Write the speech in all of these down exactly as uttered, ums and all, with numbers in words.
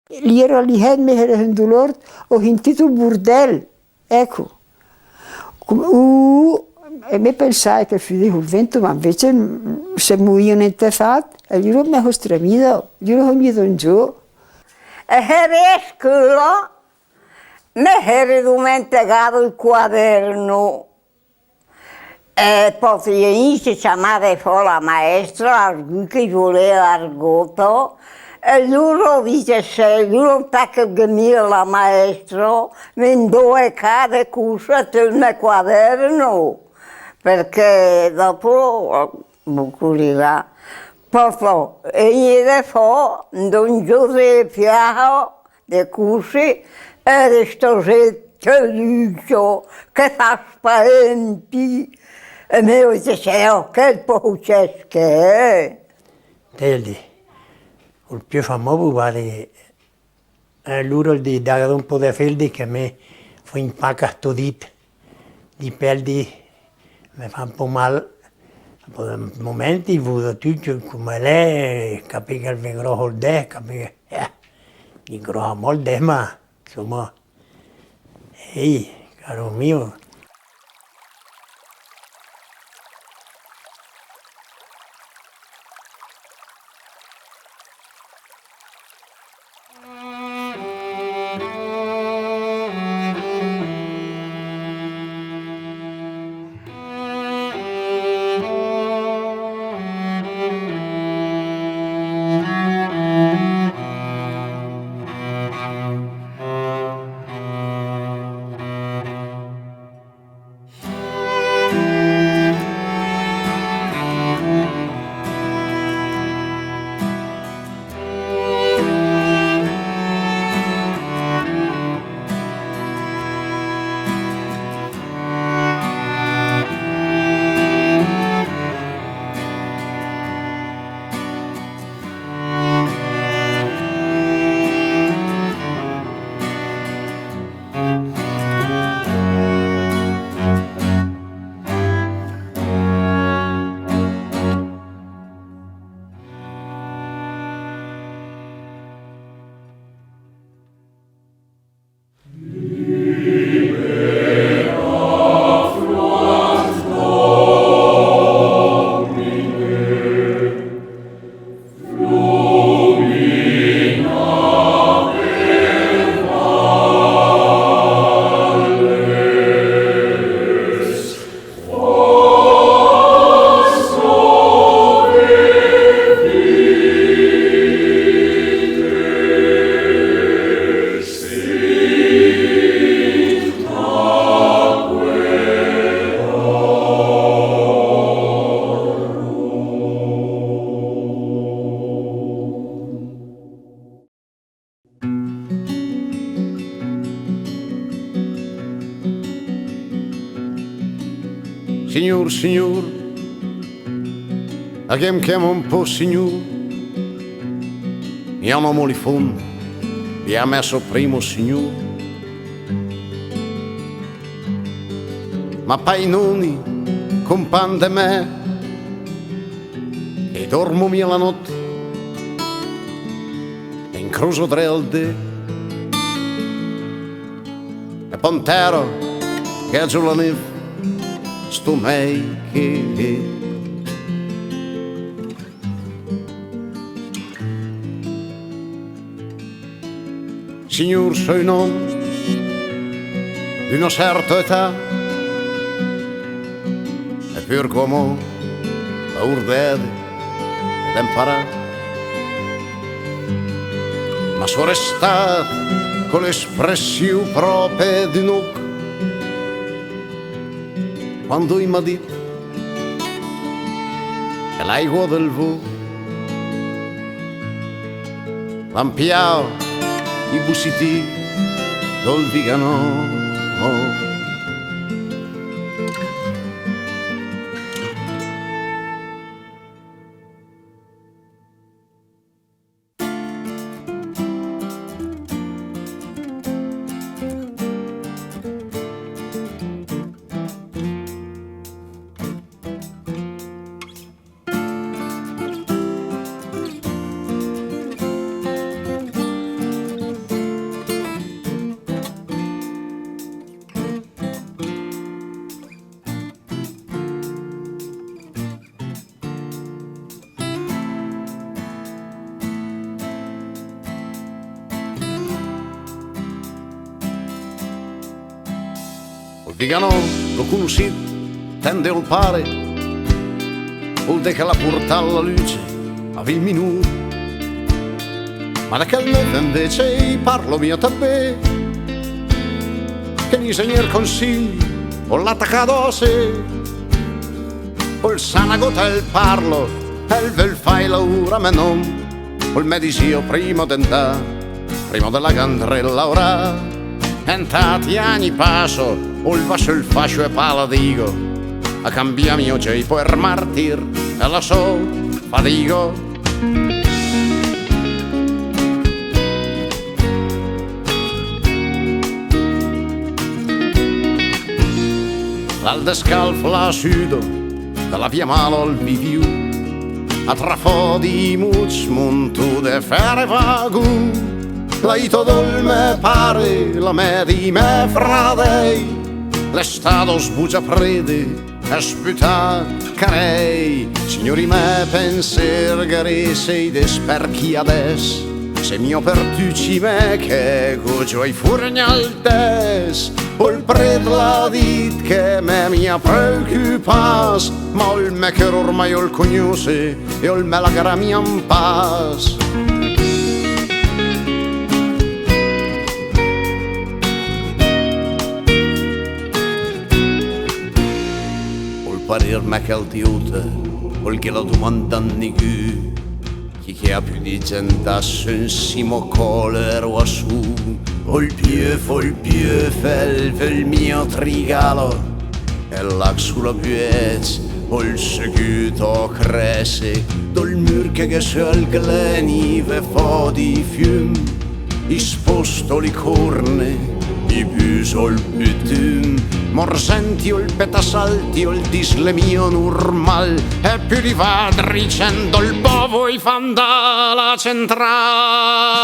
L'ìera lì, eh, me ére ü dulùr, ó sentìt ü burdèl. Èco. Come, uh, e me pensàe che föde ol vènt, ma invece, mm, se m'ìa nient fat, e lü me só stremìt, lü gh'ó gnìt in giò. E ére a scöla, me ére dumentegàt ol quadèrno. E pò i inizi a ciamà de fò la maèstra, argü che i volìa argót, e lur i dise: "Se lur 'ntaca che mia la maèstra, me 'ndó a cà de córs töt ol me quadèrno, perché dòpo, boh, cósa dirà." Pò, pò, e i è de fò, 'ndó in giò de fià, de córs, e restó zét chèl ücc che fa spaènt, e me dise: "Oh, chèl pò chèl che è." Tèl, ol piö famòs, vare, eh, lur i dà ü pó de fèlde che me fó ü pó a sto dit, di pèl di, me fa ü pó mal, pò, momenti, vöde töt come l'è, capì che 'l vèn gròs ol dét, capì che, eh, i è gròs amò ol dét, ma, insóma, Ehi, caro mio. Signur, signur, a gh'è chi che me chiama un pó signur, mi chiama Molifon, via me so primo signur. Ma pai noni, compagn de me, e dormo mia la nòt, e incroso dré al dé. E pò 'n tèra che giò la név, sto mèi che Signur, só ü òm d'üna sèrta età, e pör gh'ó amò paur de vède e de 'mparà. Ma só restàt co l'espressiù pròpe d'ün òch quando i m'à dit: "E l'àigua del Vó va 'mpiàa i busitì dol Viganò." Viganò, l'ó cunusìt, tande ol pare, ol dé che l'à purtàt la lüce a Vilminùr. Ma de chèl növ invece i parlo mia tat bé, che l'insegnèr Consigli ol l'à tacàt a sé. Ol sa nagót el parlo, el völ fà laurà mé nòm. Ol me disìa prima de 'ndà, prima de làga 'ndré a laurà, en tat agn i passo, ol va sö 'l fascio e pala digo, a cambià mia giöi per martir e la sò fadigo. L'à 'l descàlt, l'à südàt, de la via mala ol vivìu, a trafò di mucc, muntù de fèr e vagù. L'à ita dol me pare, la mé di me fradèi, l'è stàda sbugià préde e spütàt carèi. Signur, i me pensér gh'è ré sö i dés, perché adès, se mia per tücc i me, che gh'ó giöi furgnàt ol dés. Ol prét l'à dit che me mia preocüpass, ma ol me cör ormai ol cugnusse e ol me lagarà mia in pass. Ol parèr me chèl di óter, ol ghe l'à dumandàt nigü, chi che a pöl dì, gendà, sö 'n sima còler o a sù. Ol piöf, ol piöf, el völ mia trigàla, e l'àcqua sö la büècc, ol següt a crèsse, dol mür che gh'è sö al glèni, ve fà di fiüm. I spòsta li corne, i büsa ol bütüm, ma ol sènti ol pèt a salti, ol dis l'è mia nurmàl, e pü li va dricènd ol bòv i fa 'ndà a la centràl.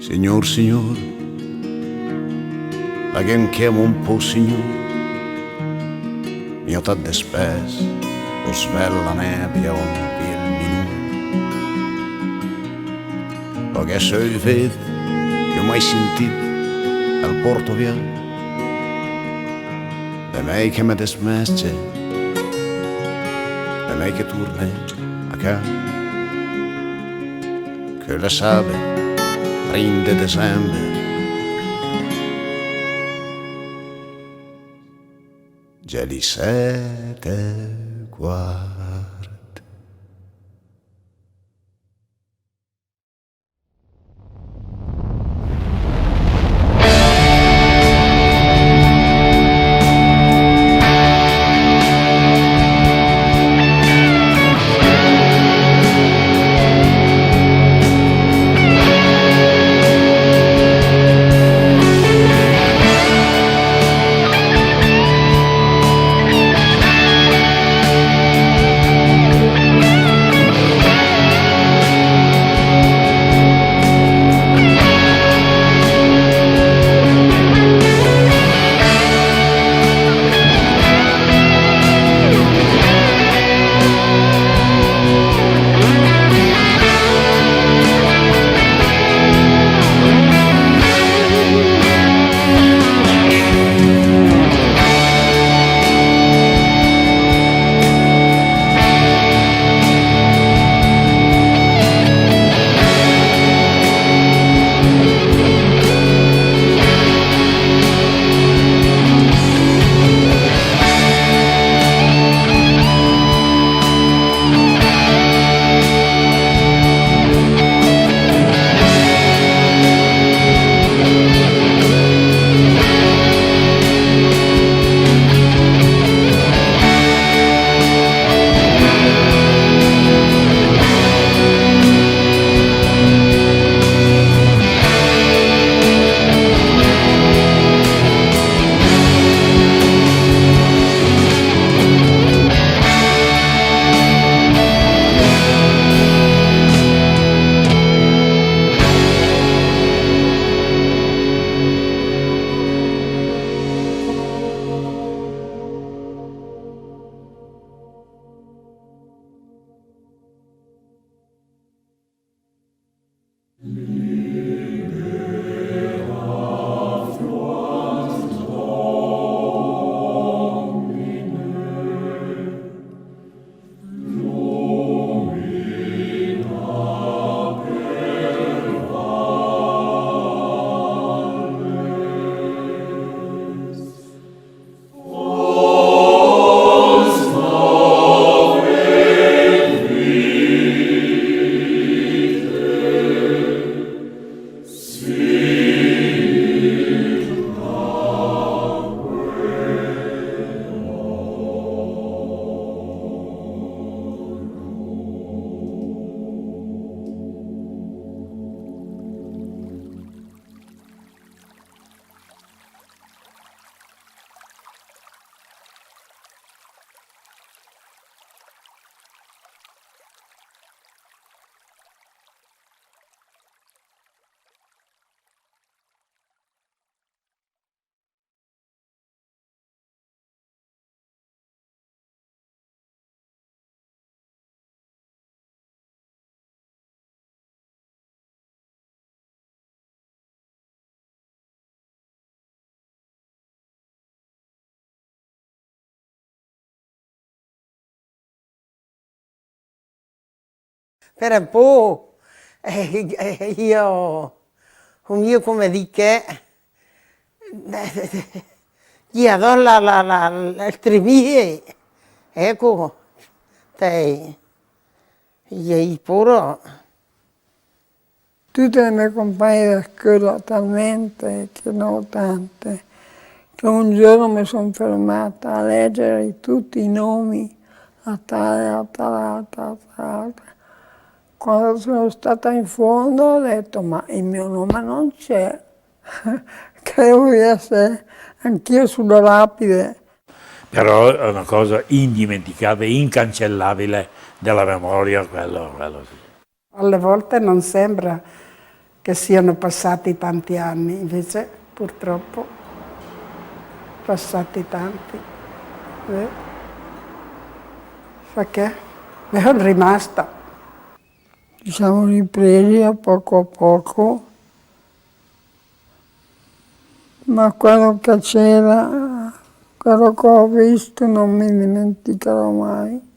Signur, signur, laghém ché amò ü pó, signur, mia tat de spèss, ol svèl la nèbia a ol Vilminùr. Pò gh'è sö ü vét, che ó mai sintìt, el pòrta vià. Demei che me desmèsse, demei che turne a cà. Che l'è sabet, prim de desèmber, già li sèt e quart. per un po', eh, eh, io, un io come dice, eh, gli do la, la, la, il tremie, ecco, te, gli puro. Tüte le mé compagne de scöla, talmente che n'ó tante, che un giorno me son fermata a leggere tutti i nomi, a tale, a tal'altra, a tal'altra. Quando sono stata in fondo ho detto: "Ma il mio nome non c'è." Credo di essere anch'io sulla lapide. Però è una cosa indimenticabile, incancellabile della memoria, quello, quello sì. Alle volte non sembra che siano passati tanti anni, invece purtroppo passati tanti. Eh. Perché? Io sono rimasta. Ci siamo ripresi a poco a poco, ma quello che c'era, quello che ho visto non mi dimenticherò mai.